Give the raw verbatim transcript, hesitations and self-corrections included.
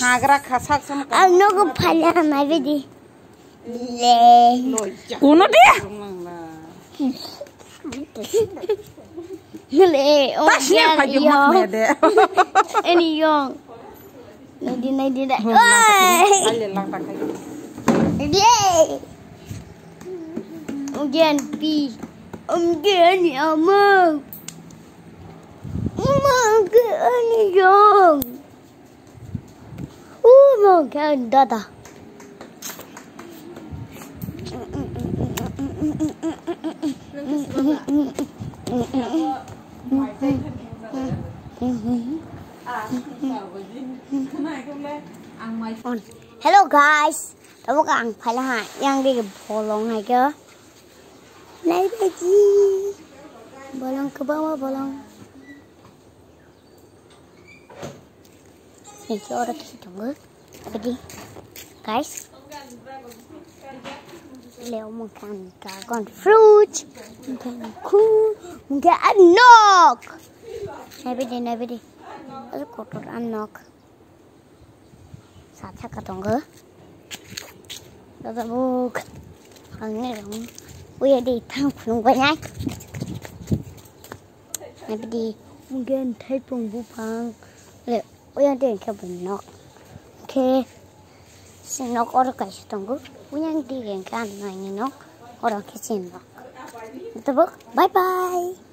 Agra khasak sam. Ang nogo phala nai bidi. Le. Kuno de. Le. Oh, Tasnya pagi mak ne de. Ani yong. Nai di, nai di, nai. Oi. Aile lang tak kai. Le. Ujian pi. Ujian ni amang. Amang ke ani yong. Oh my God, dada. Hello guys, tabuk ang phaila ha yang di bolong hai ke. Nai beji. Bolong ke bawa bolong. Niki oro kisi tongo. Abadi, guys. Leo mungkin dragon fruit. Mungkin ku. Mungkin anok. Nai bidi, nai bidi. Aduh kotor anok. Sat saka tongo. Dada buk. Ang ne rong. Uya di thang phunung banyak. Nai bidi. Mungkin thaipung buphang. Le, uya di ke bunok. Ke. Sinok oro kaisa tongo. Uya di ke kan nai nok. Oro ke sinok. Dada buk. Bye bye.